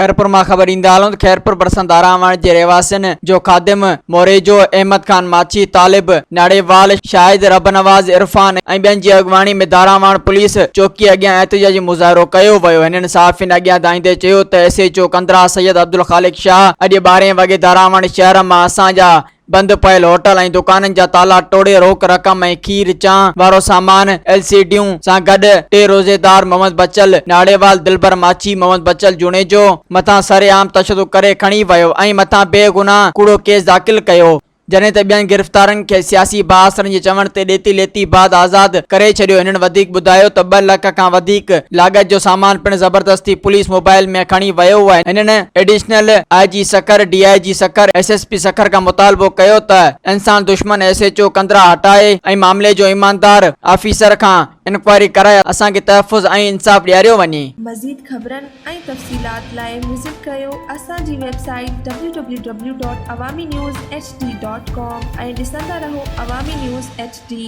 خيرپور مان خبر ڏيندا هلون ته خيرپور ڀرسان داراواڻ جي رهواسين جو خادم موريجو، احمد خان ماڇي، طالب ناڙيوال، شاهد ربنواز، عرفان ۽ ٻين جي اڳواڻي ۾ داراواڻ پوليس چوڪي اڳيان احتجاجي مظاهرو ڪيو ويو. هنن صحافين اڳيان دانهيندي چيو ته S H O Kandhra Syed Abdul Khaliq Shah اڄ ٻارهين وڳي داراواڻ شهر مان اسان جا بند پيل هوٽل ۽ دڪانن جا تالا ٽوڙي روڪ رقم ۽ کير چانهه وارو سامان ايل سي ڊيون سان گڏ ٽي روزيدار محمد بچل ناڙيوال، دلبر ماڇي، محمد بچل جوڻيجو مٿان سرعام تشدد ڪري کڻي ويو ۽ مٿان بي گناهه ڪوڙو ڪيس داخل ڪيو جڏهن ته ٻين گرفتارن کي سياسي بااثرن جي چوڻ تي ڏيتي ليتي بعد آزاد ڪري ڇڏيو هنن وڌيڪ ٻڌايو ته ٻه لک کان وڌيڪ لاڳت جو سامان پڻ زبردستي پوليس موبائل ۾ کڻي ويو آهي هنن additional I G Sukkur, D I G Sukkur, S S P Sukkur کان مطالبو ڪيو ته انسان دشمن ايس ايڇ او ڪنڌرا هٽائي ۽ معاملي جو ايماندار آفيسر کان انڪوائري ڪرائي اسان کي تحفظ ۽ انصاف ڏياريو وڃي. مزيد خبرن ۽ تفصيلات لاء وزٽ ڪريو اسان جي website W W W dot Awami news H D dot com ۽ ڏسندا رهو عوامي نيوز ايڇ ڊي.